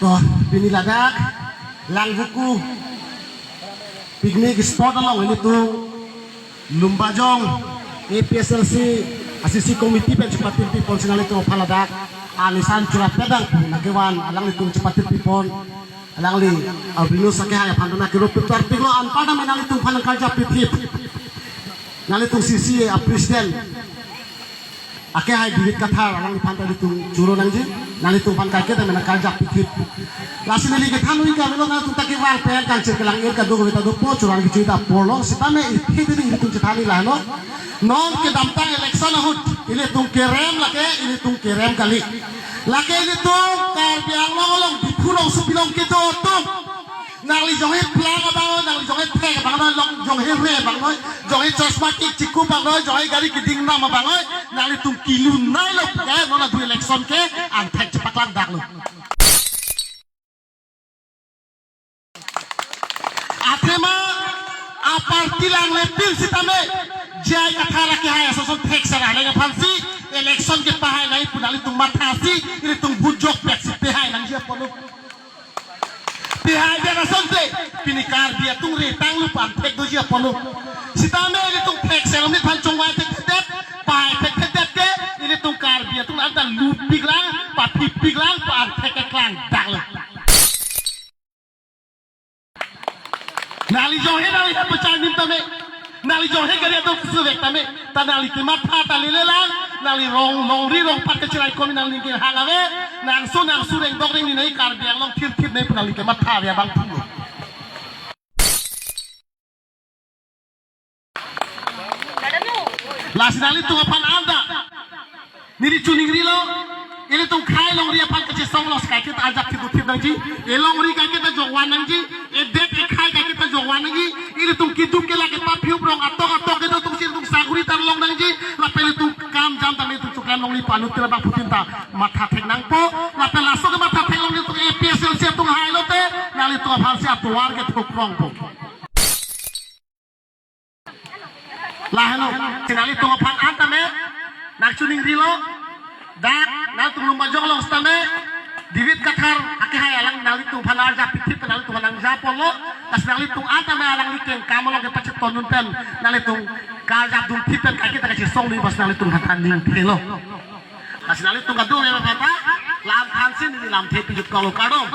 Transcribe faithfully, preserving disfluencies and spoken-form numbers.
To, pini ladak Langvoku picnic spot along ilitum Lumbajong A P S L C assistant committee pen chepatirpi ponsi nanglitum aphan ladak alisan churap pedang pu nangkevan alanglitum chepatirpi pon. Alangli Albinus akehai aphan nangkero pipar piklo anparta me nanglitum aphan nangkarjap pithip. Nanglitum C C A president akehai David Kathar alangliphan ta ilitum choro nangji, nanglitum aphan kaiketa me nangkarjap pithip. Lasi neli kethan ui kavelo, nanglitum ta kevang pen kangchir kelang-ir kadokave ta dopo, chorang kechui ta apor lo, sitame iphi dini ilitum chethan-i lahelo. Non kedamtang election ahut ilitum kerem lake, ilitum kerem kali. Lake ilitum Karbi Anglong along, Diphu along, Supi along kedo atum. Nangli jonghe plang abang noi, nangli jonghe thek abang noi, long jonghe re abang noi, jonghe chosma kik chiku abang noi, jonghe gari keding nam abang noi, nanglitum kelun nailo puke, non adu election ke angthek chepaklang daklo. Athema aparty langle pil sitame, J I Kathar akehai ason ason thek sera le aphansi election kepahai nangji pu nanglitum mathasi, ilitum bujok peksi pehai nangji apotlo. Pehai dia asonte, pini Karbi atum retanglo pu angthek doji apotlo. Sitame ilitum thek seromni aphan chongvai thekthedet, pahai thekthedet ke, ilitum Karbi atum anta lupiklang, pathipiklang, pu angthek keklang daklo. Nangli jonghe nangli hepachar nim tame, nangli jonghe gari atum suvek tame, ta nangli kematha ta lelelang, nangli rong longri rongpat kecherai komi nangli kehang ave, nangso nangsu rengdok rengni nangji Karbi Anglong thirthip nangji pu nangli kematha ave abang pulo. Lasi nanglitum aphan anta neli choningrilo, ilitum khei longri aphan kachesong lo, kaiketa arjap thip thip nangji, elongri kaiketa jokvan nangji, edet ekhei kaiketa jokvan nangji, ilitum keduk kelak kepaphiup rong atok atok kedo atumsi ilitum saguri tarlong nangji, lapen ilitum kam jam tame ilitum choklam longri pu anut pen abangphutin ta matha thek nangpo, lapen laso kematha thek along ilitum A P S L C atum hailo te, nanglitum aphansi atovar kethok rongpo. Lahelo, si nanglitum aphan anta me nangchoningrilo, dak nangtum Lumbajong along sitame, David Kathar akehai alang nanglitum aphan arjap pithip pen nanglitum aphan nangjaplo, lasi nanglitum anta me alangli kengkam along kepachetondun pen, nanglitum karjapdun thip pen kaiketa kachesong nangji pusi nanglitum aphan ningthelo. Lasi nanglitum kadokave aphan ta, lam thansi neli lamthe pijut kolo kardom.